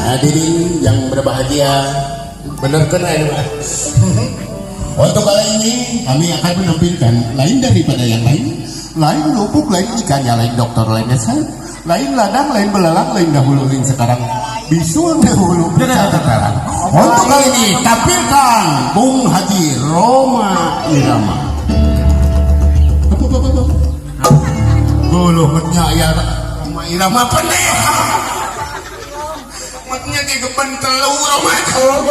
Hadirin yang berbahagia, benar kena ini, Pak. Untuk kali ini kami akan menampilkan lain daripada yang lain, lain lupuk, lain ikannya, lain dokter, lain SH, lain ladang, lain belalang, lain dahulu, lain sekarang, bisul dahulu, bisa sekarang. Untuk kali ini tampilkan Bung Haji Rhoma Irama. Apa, apa, apa, apa? Guluh metnya ya Rhoma Irama penih. Metnya di telu Rhoma.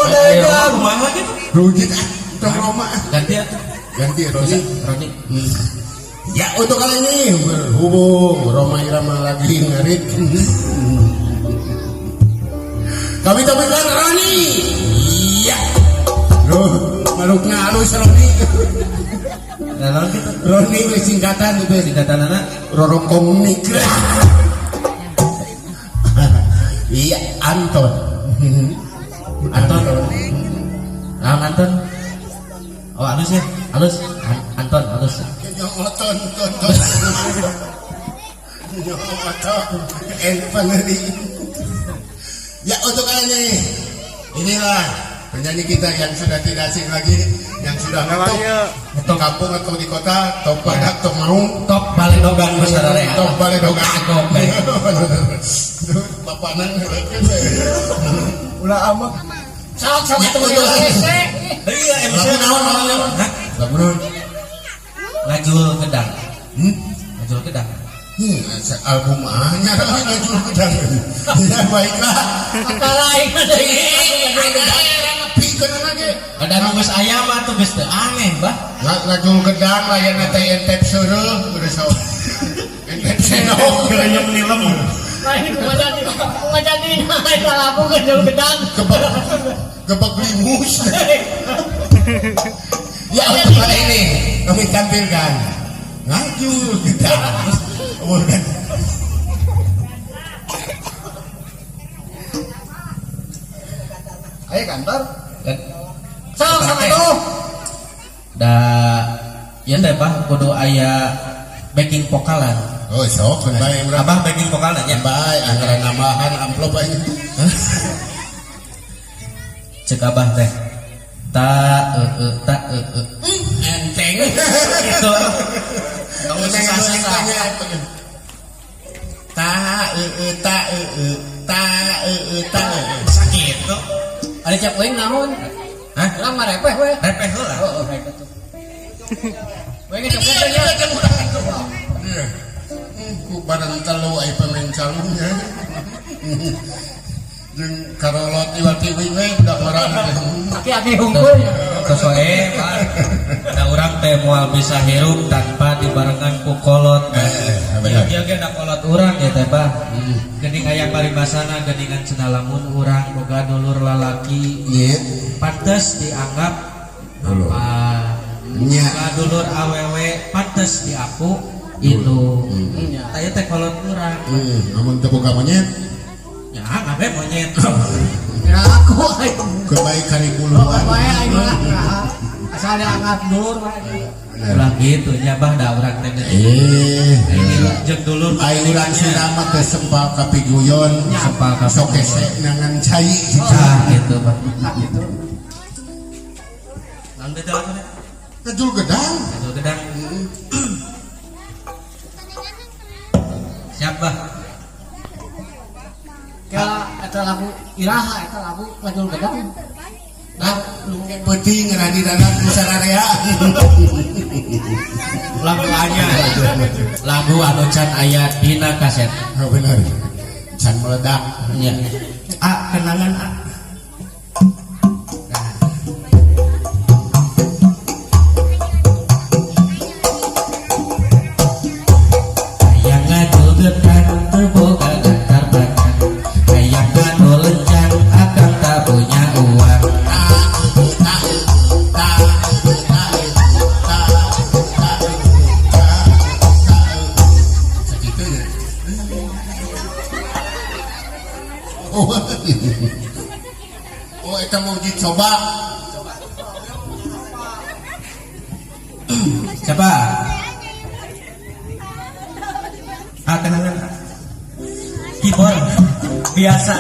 Ayo, kumaha gitu? Rujit ah, untuk Rhoma. Ganti atuh. Ganti Roni. Roni. Ya, untuk kali ini berhubung Rhoma Irama lagi ngarit, kami tampilkan Roni. Iya. Loh, maruknya halus Roni. Nah, naon gitu? Roni we singkatan itu. Singkatan anak. Rorongkong nik. Iya, Anton. Anton. Nah, Anton. Oh, halus ya? Halus. Anton, halus. Nyoton, ton, ton. Nyoton, pangeri. Ya, untuk kali ini, inilah penyanyi kita yang sudah tidak asing lagi, yang sudah ngetop di kampung atau di kota, top badak, top maung, Top baledogan besar ya. Top baledogan. Top. Bapak nang. Ulah amat. Sok sok Ya, atuh betul. hese. Iya, MC. Lagu naon naon? Hah? Lagu naon? Ngajul gedang. Hmm? Ngajul gedang. Album anyar ngajul gedang. Ya, baiklah. Apa lain deui? Pikeun lagi. Ada geus aya mah tuh geus teu aneh, Bah. Ngajul gedang layana teh entep seureuh udah sok. Entep senok. Gerenyem nilem. Lain kumaha jadi kumaha jadi eta lagu ngajul gedang. Gebek gebek limus. Ya, untuk kali ini kami tampilkan ngajul gedang. Bukan. Ayo kantor. Sok sok atuh. Da ieu teh, Bah, kudu aya backing vokalan. Oh, sok kan bae urang. Abah backing vokalna nya. Bae anggaran nambahan amplop aja. Cek Abah teh. Ta e e ta e e. Enteng. Gitu. Tong susah-susah. Ta e e ta e e ta e e ta e e. Sakit tuh. Ada cek euing naon? Hah? Urang mah repeh we. Repeh heula. Heeh, repeh tuh. We ge cek teh nya. Iya. Ku bareng telu ai pamencangnya. Jeung karolot iwat tiwi we budak orang. Aki-aki hungkul. Sosoe, Pak. Da urang teh moal bisa hirup tanpa dibarengan ku kolot. Bener. Ieu ge da kolot urang ya teh, Bah. Geuning aya paribasana geuningan cenah lamun urang boga dulur lalaki Iya. pantes dianggap Dulur. apa? Nya. Boga dulur awewe pantes diaku itu. Tah ieu teh kolot urang. Amun teu boga monyet, Ya, ngabe monyet. Ya aku aing. kebaikan Oh, puluhan. bae aing lah. Asal dianggap dulur bae. Ulah gitu nya, Bah, da urang teh. Eh, Jeung dulur ai urang Sunda mah teu sempal kapiguyon, Sempal kapiguyon. Sok hese nangan cai gitu. Ah, gitu, Bah. Gitu. Naon beda laguna? Ngajul gedang. Ngajul gedang. Siap, Bah. Kela eta lagu iraha eta lagu ngajul gedang. Nah, peuting ngeunah di dalam ku sararea. Lagu anyar. Lagu anu can aya dina kaset. Oh, bener. Can meledak. Nya. Ah, kenangan ah. Hayang ngajul gedang teu boga gantar batang. Hayang ngadu lencang akang tak punya uang. Ta ta ta ta ta ta ta ta. Sagitunya. Oh. Oh, eta mau dicoba. Siapa? Ah, kenangan. Keyboard biasa.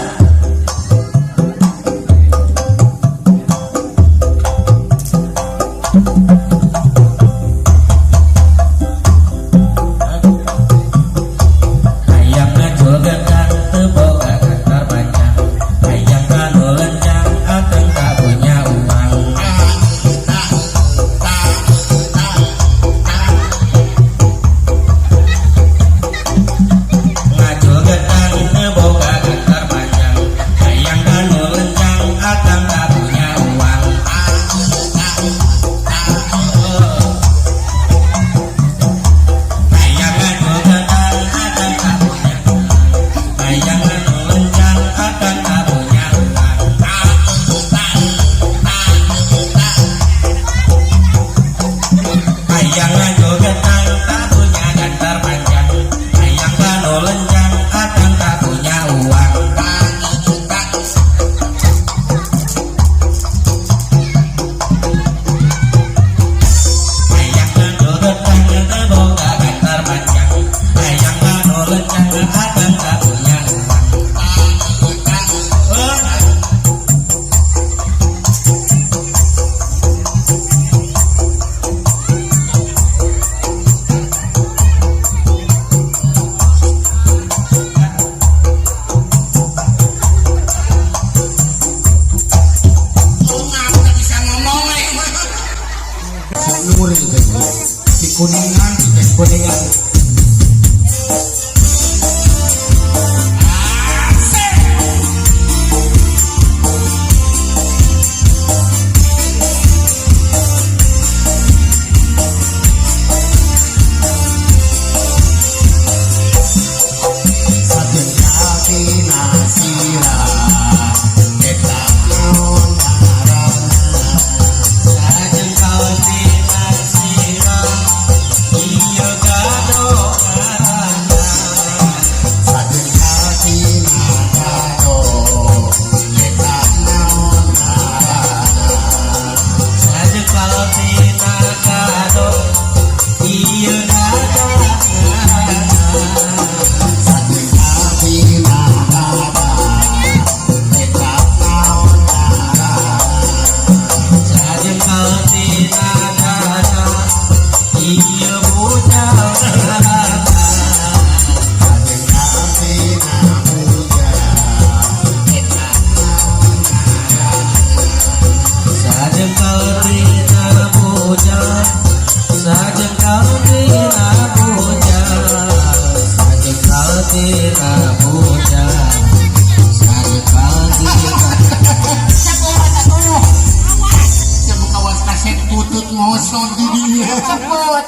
non di dinya. Cepet.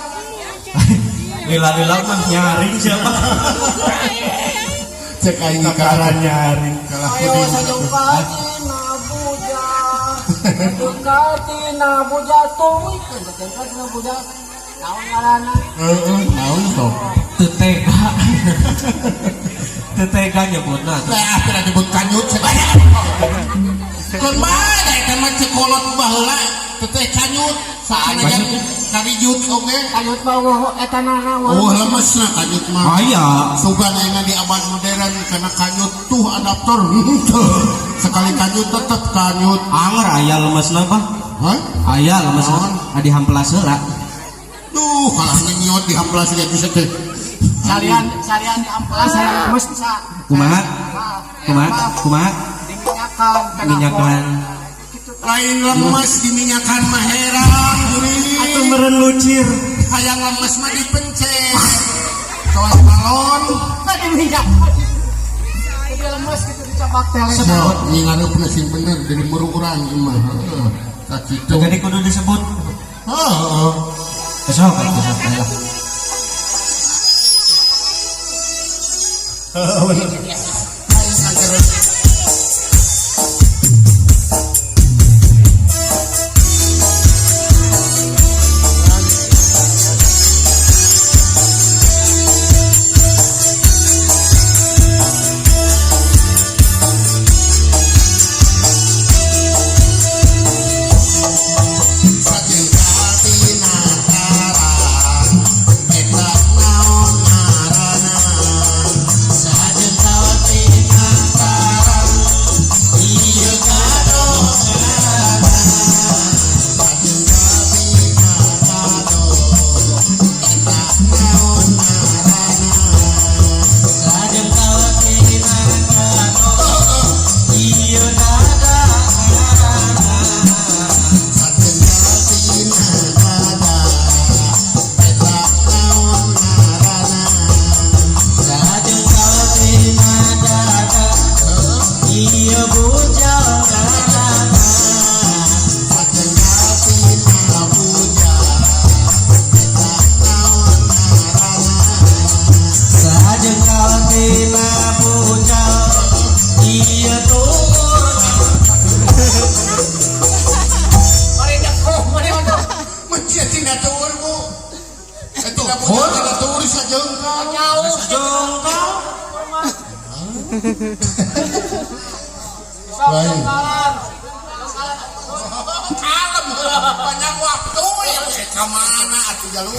Lila-lila mah nyaring siapa? Cek aing Kakara nyaring. Kalah Ayo kudu. sajengkal tina bujal. Sajengkal tina bujal tuluy sajengkal tina bujal. Naon ngaranna? Heeh, naon sok. Teu tega. Teu tega nyebutna tuh. Nah, pernah nyebut kanyut sebanyak. Keun bae da eta mah ceuk kolot baheula teu teh kanyut. Saanajan karijut oge. Kanyut mah eueuh eta nana. Oh, lemesna kanyut mah. Aya. Sugan ayeuna di abad modern karena kanyut tuh adaptor. Sekali kanyut tetep kanyut. Anger aya lemesna bah. Hah? Aya lemesna. Adi hamplas heula. Duh, kalah nyiot di hamplas ge bisa teh. Sarian sarian di amplas saya lemes bisa. Kumaha? Kumaha? Kumaha? Diminyakan. Minyakan. Gitu. Lain lemes diminyakan mah herang geuning. Atuh meureun lucir. Hayang lemes mah dipencet. Soal balon. Nah, diminyakan. Jadi lemes gitu dicobak teh. Sok ngingareupna sing bener dari muru urang ieu mah. Heeh. Sakitu. Jadi kudu disebut. Heeh. Besok kayak gitu lah. Heeh bener. Lain sakerep. Sajengkal tina tarang eta naon ngaranna? Sajengkal tina tarang ieu gado ngaranna. Sajengkal tina gado eta naon ngaranna? Sajengkal tina gado ieu dada ngaranna. Sajengkal tina dada eta naon ngaranna? Sajengkal tina dada ieu bujal ngaranna. Sajengkal tina bujal eta naon ngaranna? Sajengkal tina bujal ieu tuur. Mari dekoh, mari odok. Mencia tina tuur bu. Tina bujal tina tuur sajengkal. Jauh. Jongkal. Sok Lain. jongkalan. Kalem banyak waktu ya ka mana atuh jalu.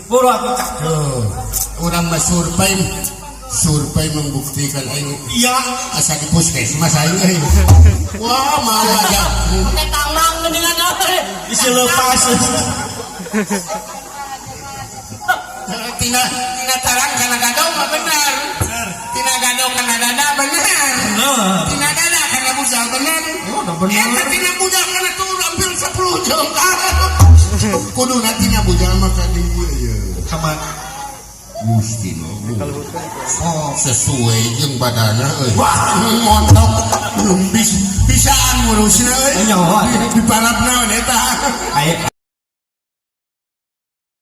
Buru atuh cak. Tuh, urang mah survei survei membuktikan aing Iya. asa di puskesmas aing euy. Wah, mau aja. Pakai tambang mendingan euy. Isi lepas. Tina tina tarang kana gado mah bener. Tina gado kana dada bener. Bener. Tina dada kana bujal bener. Oh, udah bener. Eta tina bujal kana tuh hampir 10 jengkal. Kuduna tina bujal mah ka dieu ye. Kemana? Gusti no. Oh, sesuai jeung badana euy. Montok belum bisaan ngurusna euy. Nyawa. Di parabna eta. Ayo.